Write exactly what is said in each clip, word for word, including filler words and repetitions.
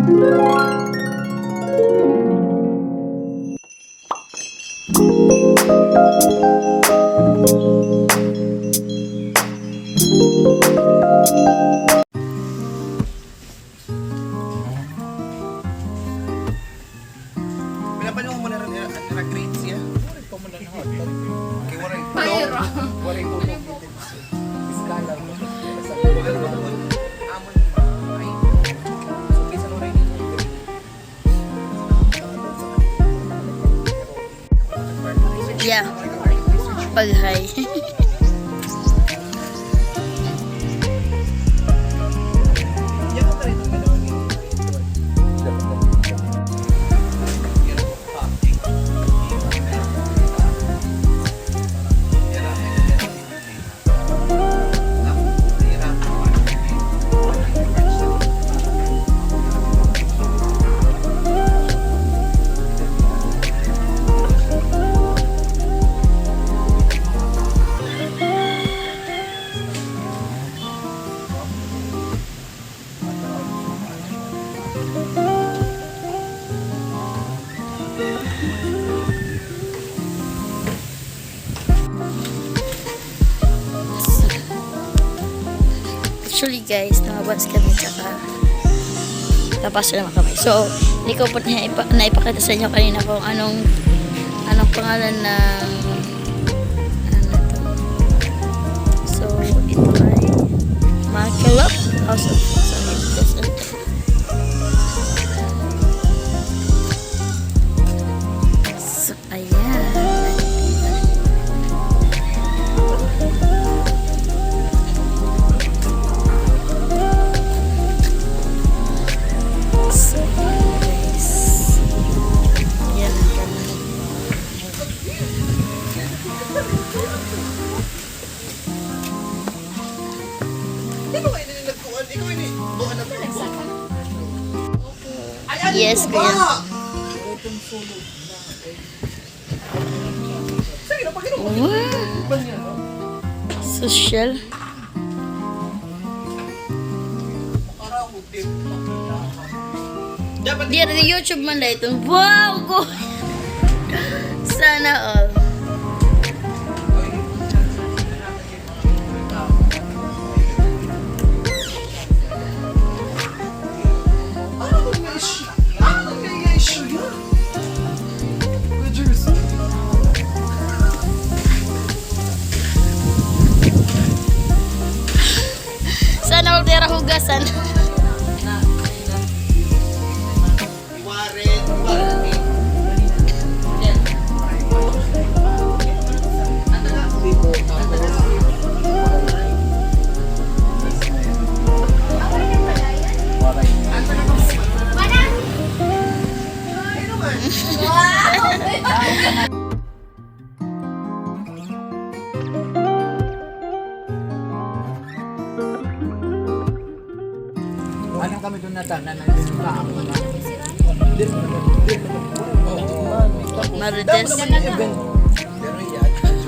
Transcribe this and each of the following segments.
Pinapanyo mo na rin, eh, at nag-grades siya. Kay waray. Waray ko. Iskala mo. Sa buhay mo, amon, ay. So, kaysa waray dito. Yeah. Pag-hi. Actually, guys, lumabas kami tsaka napasok naman kami. So, hindi ko po naipa-, naipakita sa inyo kanina kung anong, anong pangalan ng, ano to. So, ito ay Makalap House of Foods. So, ayan. So, guys. Ayan ang kami. Yes, kuya. Wow. Sosyal. Diri, YouTube man la iton. Wow, go. Sana all. Sana all dira hugasan. Ano kami doon na tanan, nagkakaroon na. Marites. Damo naman ang event.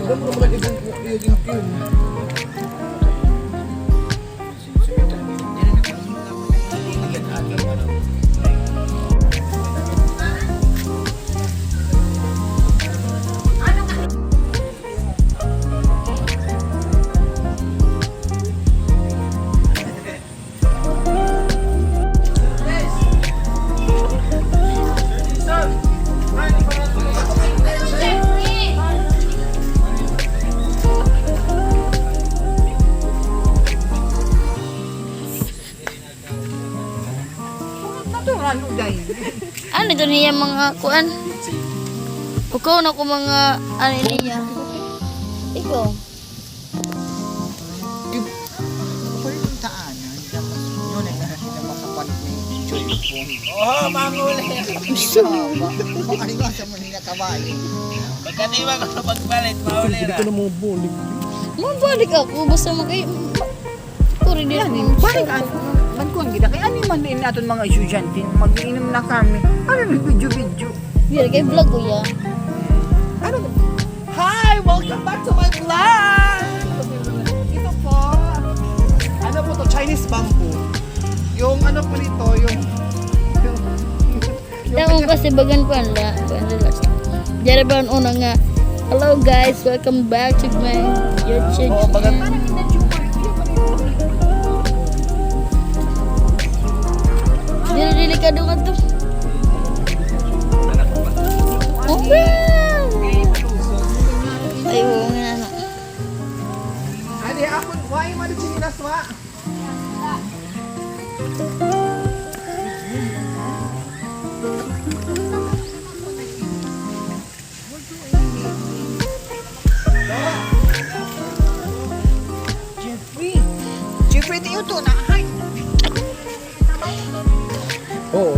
Damo naman ang event. Natural, uday. Ano ito niya mga kuan? Ukaw na ko mga ano niya. Ikaw. Pwede yung taanan. Yun ay nakakita makapalit na yung enjoy phone. Oo, manguli. Gusto mo ba? Kung ano yung asa mo nila kawali. Pagkatiwa ko sa pagpalit, manguli na. Hindi ko na mabalik. Mabalik ako. Basta mag-, Kuri di. Yan, eh, balik an, magkuhan kita. Kay ano man din aton mga estudyante, mag-iinom na kami. Ano, video-video. Diri, kay vlog ko ya. Ano? Hi! Welcome back to my vlog! Ito po, ano po to? Chinese bamboo. Yung ano po nito, yung, yung Kasi bagan pa la, bagan la. Diri ba an una nga, "Hello guys, welcome back to my YouTube channel." Diri, delikado nga to. Okay. Ay, oo nga, ano. Adi, ako, wa, imo di chinilas, wa. Jeffrey. Jeffrey, tiyo to na. Ay. Oo.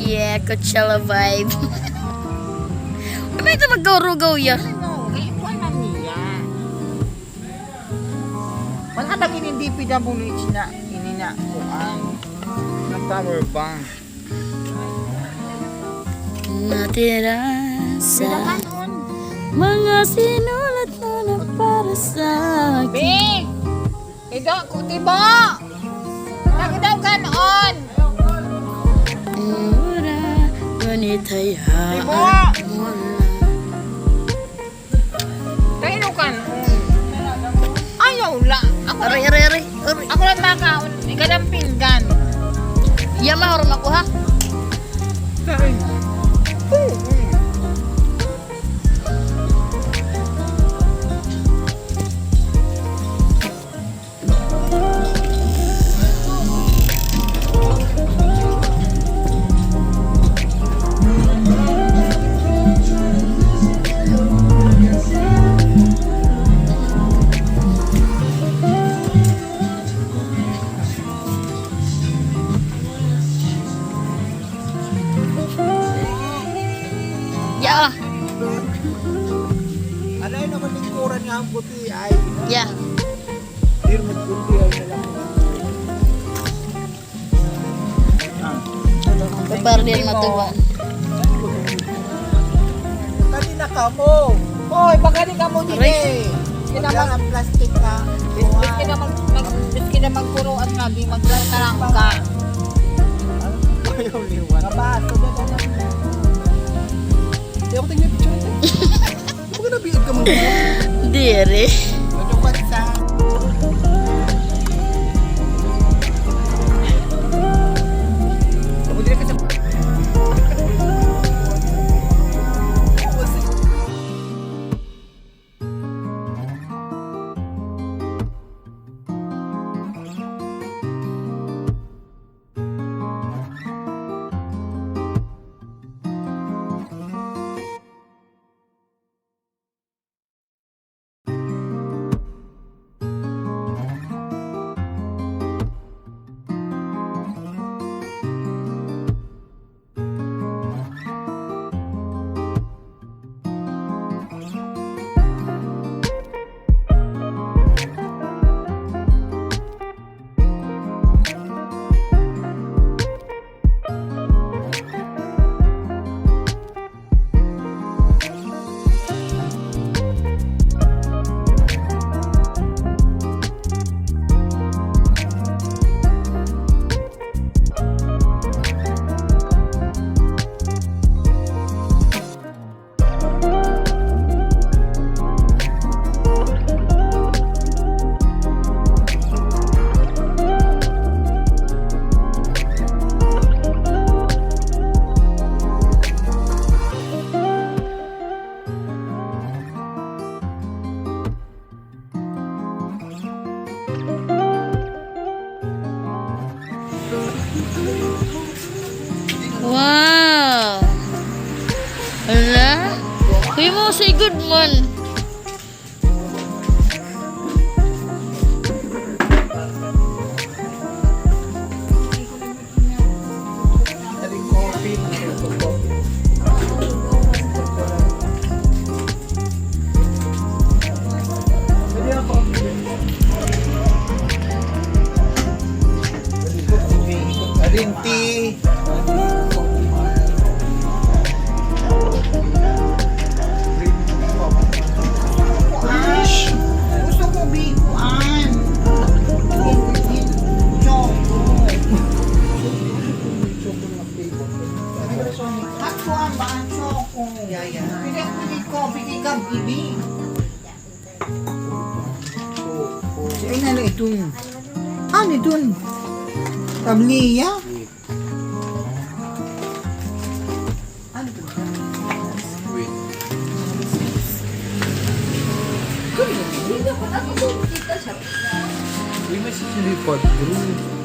Yeah, Coachella vibe. Ano ito, magkarugaw ya? Ano? Kaya kuha na niya. Wala tag ini D P W H na, ini na, kuan. Ng power bank. Natira sa mga sinulat mo na para sa akin. Be! Ido, kuti ba? Lagi daw ganon. Mura, ngunit hayaan mo lang. Kayo kan. Ayaw la. Ako aray, aray, aray, aray. Ako lang makaon. Ikaw lang pinggan. Iya, ma, oras makuha. Kain. Oo. Ya. Alay naman lingkuran nga ang puti ay. Ya. Dir magkunti ay na lang. Prepare din matuwa. Dali na kamo. Hoy, baka di kamo didi. Aray. Kaya mag-, plastic na. Bis-, biski na mag-, mag-, biski na magpuruan nga, di maglatarang ka. Ayaw liwan. Kabaso na ka na. Di ako tingnan picture ito. Di ba ka nabiit ka mo? Diri. Ano ka sa? Ako diri ka sa. Wow! Hala? Uy, mo, say good man. Twenty. Kuan. Gusto ko big kuan. Choco. At kuan ba ang choco? Pwede ako big ko, big ka, bibi. Ay, ano ito? Ano ito? Tabliya? Wait. Uy, may sisilipan, bro.